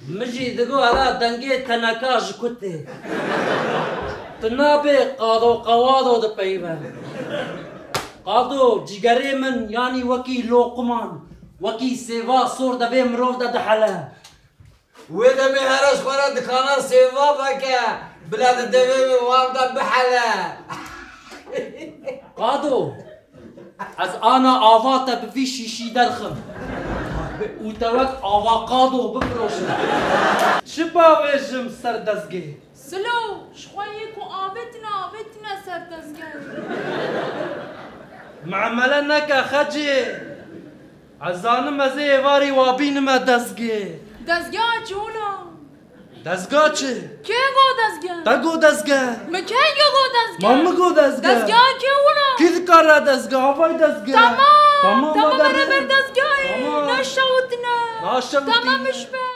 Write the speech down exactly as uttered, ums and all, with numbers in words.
Min jî digot hela dengê teneka ji ku tê. Tu nabê qado qewado dipeyive. Qado, cîgerê min, yanî wekî loqiman, wekî sêva sor devê mirov de dihele. Wê demê here ji xwe re dikana sêva veke, bila di devê wê wan de bihele. Qado, ez ana ava te bi vî şîşî derxim û te wek avokado bifiroşim. Çi bavêjim ser dezgê? Silo, ji xwe yê ku avêtine, avêtine ser dezgeh. Muamele neke xecê. Ez zanim ez ê êvarî wa bînime dezgê. Dezgeha çi wilo? Dezga çi? Kê got dezgeh? Te got dezgeh. Min kengê got dezgeh? Ma min got dezgeh. Dezgeha kê wilo? Kî dikare dezgeh? Havay dezgeh. Tamam. Tamam, Tamam, ma beraber derê. Dezgehê. Tamam. Naşewitine. Naşewitine. Tamam, iş be.